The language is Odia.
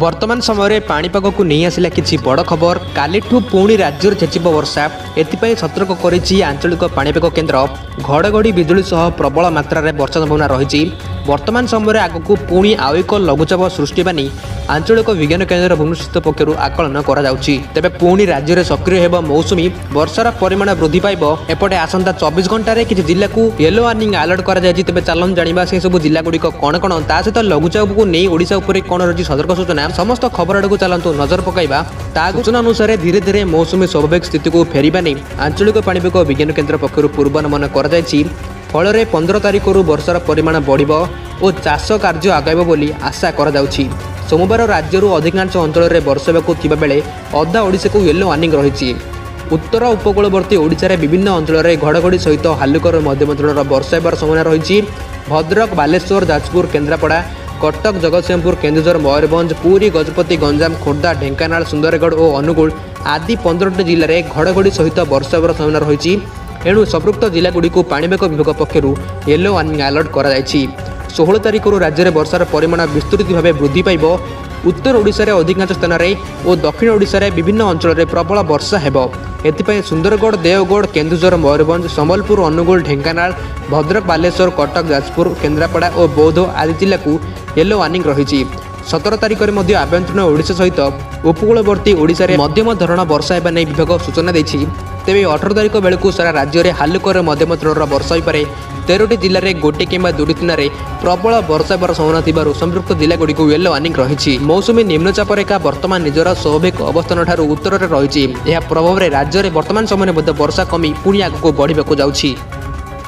ବର୍ତ୍ତମାନ ସମୟରେ ପାଣିପାଗକୁ ନେଇ ଆସିଲା କିଛି ବଡ଼ ଖବର। କାଲିଠୁ ପୁଣି ରାଜ୍ୟରେ ଛେଚିବ ବର୍ଷା। ଏଥିପାଇଁ ସତର୍କ କରିଛି ଆଞ୍ଚଳିକ ପାଣିପାଗ କେନ୍ଦ୍ର। ଘଡ଼ଘଡ଼ି ବିଜୁଳି ସହ ପ୍ରବଳ ମାତ୍ରାରେ ବର୍ଷା ସମ୍ଭାବନା ରହିଛି। ବର୍ତ୍ତମାନ ସମୟରେ ଆଗକୁ ପୁଣି ଆଉ ଏକ ଲଘୁଚାପ ସୃଷ୍ଟି ହେବା ନେଇ ଆଞ୍ଚଳିକ ବିଜ୍ଞାନ କେନ୍ଦ୍ର ଭୁବନେଶ୍ୱର ପକ୍ଷରୁ ଆକଳନ କରାଯାଉଛି। ତେବେ ପୁଣି ରାଜ୍ୟରେ ସକ୍ରିୟ ହେବ ମୌସୁମୀ, ବର୍ଷାର ପରିମାଣ ବୃଦ୍ଧି ପାଇବ। ଏପଟେ ଆସନ୍ତା 24 ଘଣ୍ଟାରେ କିଛି ଜିଲ୍ଲାକୁ ୟେଲୋ ୱାର୍ଣ୍ଣିଂ ଆଲର୍ଟ କରାଯାଇଛି। ତେବେ ଚାଲନ୍ତୁ ଜାଣିବା ସେସବୁ ଜିଲ୍ଲାଗୁଡ଼ିକ କ'ଣ କ'ଣ, ତା ସହିତ ଲଘୁଚାପକୁ ନେଇ ଓଡ଼ିଶା ଉପରେ କ'ଣ ରହିଛି ସତର୍କ ସୂଚନା। ସମସ୍ତ ଖବର ଆଡ଼କୁ ଚାଲନ୍ତୁ ନଜର ପକାଇବା। ତା ସୂଚନା ଅନୁସାରେ ଧୀରେ ଧୀରେ ମୌସୁମୀ ସ୍ୱାଭାବିକ ସ୍ଥିତିକୁ ଫେରିବା ନେଇ ଆଞ୍ଚଳିକ ପାଣିପାଗ ବିଜ୍ଞାନ କେନ୍ଦ୍ର ପକ୍ଷରୁ ପୂର୍ବାନୁମାନ କରାଯାଇଛି। ଫଳରେ 15 ତାରିଖରୁ ବର୍ଷାର ପରିମାଣ ବଢ଼ିବ ଓ ଚାଷ କାର୍ଯ୍ୟ ଆଗାଇବ ବୋଲି ଆଶା କରାଯାଉଛି। ସୋମବାର ରାଜ୍ୟରୁ ଅଧିକାଂଶ ଅଞ୍ଚଳରେ ବର୍ଷା ହେବାକୁ ଥିବାବେଳେ ଅଧା ଓଡ଼ିଶାକୁ ୟେଲୋ ୱାର୍ଣ୍ଣିଂ ରହିଛି। ଉତ୍ତର ଉପକୂଳବର୍ତ୍ତୀ ଓଡ଼ିଶାରେ ବିଭିନ୍ନ ଅଞ୍ଚଳରେ ଘଡ଼ଘଡ଼ି ସହିତ ହାଲୁକାରୁ ମଧ୍ୟମ ଧରଣର ବର୍ଷା ହେବାର ସମ୍ଭାବନା ରହିଛି। ଭଦ୍ରକ, ବାଲେଶ୍ୱର, ଯାଜପୁର, କେନ୍ଦ୍ରାପଡ଼ା, କଟକ, ଜଗତସିଂହପୁର, କେନ୍ଦୁଝର, ମୟୂରଭଞ୍ଜ, ପୁରୀ, ଗଜପତି, ଗଞ୍ଜାମ, ଖୋର୍ଦ୍ଧା, ଢେଙ୍କାନାଳ, ସୁନ୍ଦରଗଡ଼ ଓ ଅନୁଗୁଳ ଆଦି 15ଟି ଜିଲ୍ଲାରେ ଘଡ଼ଘଡ଼ି ସହିତ ବର୍ଷା ହେବାର ସମ୍ଭାବନା ରହିଛି। ଏଣୁ ସମ୍ପୃକ୍ତ ଜିଲ୍ଲାଗୁଡ଼ିକୁ ପାଣିପାଗ ବିଭାଗ ପକ୍ଷରୁ ୟେଲୋ ୱାର୍ଣ୍ଣିଂ ଆଲର୍ଟ କରାଯାଇଛି। 16 ତାରିଖରୁ ରାଜ୍ୟରେ ବର୍ଷାର ପରିମାଣ ବିସ୍ତୃତ ଭାବେ ବୃଦ୍ଧି ପାଇବ। ଉତ୍ତର ଓଡ଼ିଶାରେ ଅଧିକାଂଶ ସ୍ଥାନରେ ଓ ଦକ୍ଷିଣ ଓଡ଼ିଶାରେ ବିଭିନ୍ନ ଅଞ୍ଚଳରେ ପ୍ରବଳ ବର୍ଷା ହେବ। ଏଥିପାଇଁ ସୁନ୍ଦରଗଡ଼, ଦେଓଗଡ଼, କେନ୍ଦୁଝର, ମୟୂରଭଞ୍ଜ, ସମ୍ବଲପୁର, ଅନୁଗୁଳ, ଢେଙ୍କାନାଳ, ଭଦ୍ରକ, ବାଲେଶ୍ୱର, କଟକ, ଯାଜପୁର, କେନ୍ଦ୍ରାପଡ଼ା ଓ ବୌଦ୍ଧ ଆଦି ଜିଲ୍ଲାକୁ ୟେଲୋ ୱାର୍ଣ୍ଣିଂ ରହିଛି। 17 ତାରିଖରେ ମଧ୍ୟ ଆଭ୍ୟନ୍ତରୀଣ ଓଡ଼ିଶା ସହିତ ଉପକୂଳବର୍ତ୍ତୀ ଓଡ଼ିଶାରେ ମଧ୍ୟମ ଧରଣ ବର୍ଷା ହେବା ନେଇ ବିଭାଗ ସୂଚନା ଦେଇଛି। ତେବେ 18 ତାରିଖ ବେଳକୁ ସାରା ରାଜ୍ୟରେ ହାଲୁକାରୁ ମଧ୍ୟମ ଧରଣର ବର୍ଷା ହୋଇପାରେ। 13ଟି ଜିଲ୍ଲାରେ ଗୋଟିଏ କିମ୍ବା ଦୁଇଟି ସ୍ଥାନରେ ପ୍ରବଳ ବର୍ଷା ହେବାର ସମ୍ଭାବନା ଥିବାରୁ ସମ୍ପୃକ୍ତ ଜିଲ୍ଲାଗୁଡ଼ିକୁ ୟେଲୋ ୱାର୍ଣ୍ଣିଂ ରହିଛି। ମୌସୁମୀ ନିମ୍ନଚାପ ରେଖା ବର୍ତ୍ତମାନ ନିଜର ସ୍ୱାଭାବିକ ଅବସ୍ଥାନଠାରୁ ଉତ୍ତରରେ ରହିଛି। ଏହା ପ୍ରଭାବରେ ରାଜ୍ୟରେ ବର୍ତ୍ତମାନ ସମୟରେ ମଧ୍ୟ ବର୍ଷା କମି ପୁଣି ଆଗକୁ ବଢ଼ିବାକୁ ଯାଉଛି।